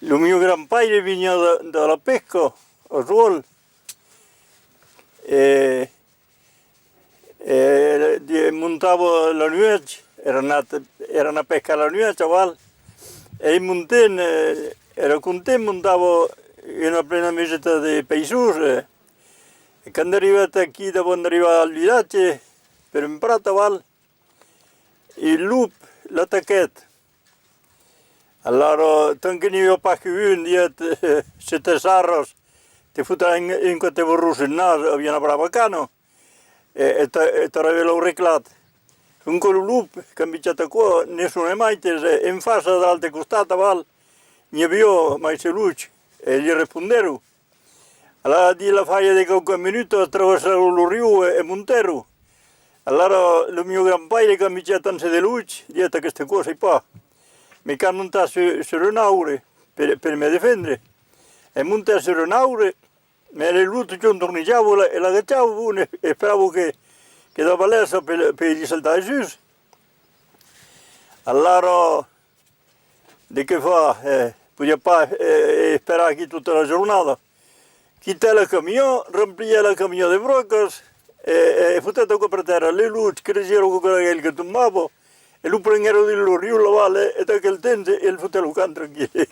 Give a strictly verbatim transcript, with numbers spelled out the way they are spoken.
Lo mieu grand-paire veniá de, de la pesca, a Joal, e, e, e montava la nuèch, èra anat, èra anat pescar la nuèch aval, e montèm, e, èra content, montava una plena meseta de peissons, e, e quand arribèt aquí, davant d'arribar al vilatge, per un prat aval, un lop l'ataquèt. Alara, tant que n'i aviá pas qu'un, dièt: "Se te sarras, te fotrà un, un còp de borròs en nas", aviá una brava cana, e, e t'a-, e t'aurà ben lo reclat. Sonque lo lop, quand vegèt aquò, ne sonèt maites, e en fàcia, de l'autre costat, aval, n'i aviá mai se lop, e li respondèron. Alara, dins l'afar de quauquas minutas, traversèron lo riu e, e montèron. Alara, lo mieu grand-paire, quand vegèt tant de lops, dièt: "Aquesta còp, sai pas, me cal montar sur, sur un aure per, per me defendre." E montèt sur un aure, mès los lops totjorn tornejavan e la, e l'agachavan, bon, e, e esperavan que, que davalèsse per, per li saltar dessús. Alara, de qué far? Eh, podiá pas, eh, esperar aquí tota la jornada. Quitèt la camiá, remplièt la camiá de bròcas e, e fotèt aquò per tèrra. Los lops cresièron qu'aquò èra el que tombava e lo prenguèron dins lo riu, l'aval, e, e d'aquel temps, e, el fotèt lo camp tranquille.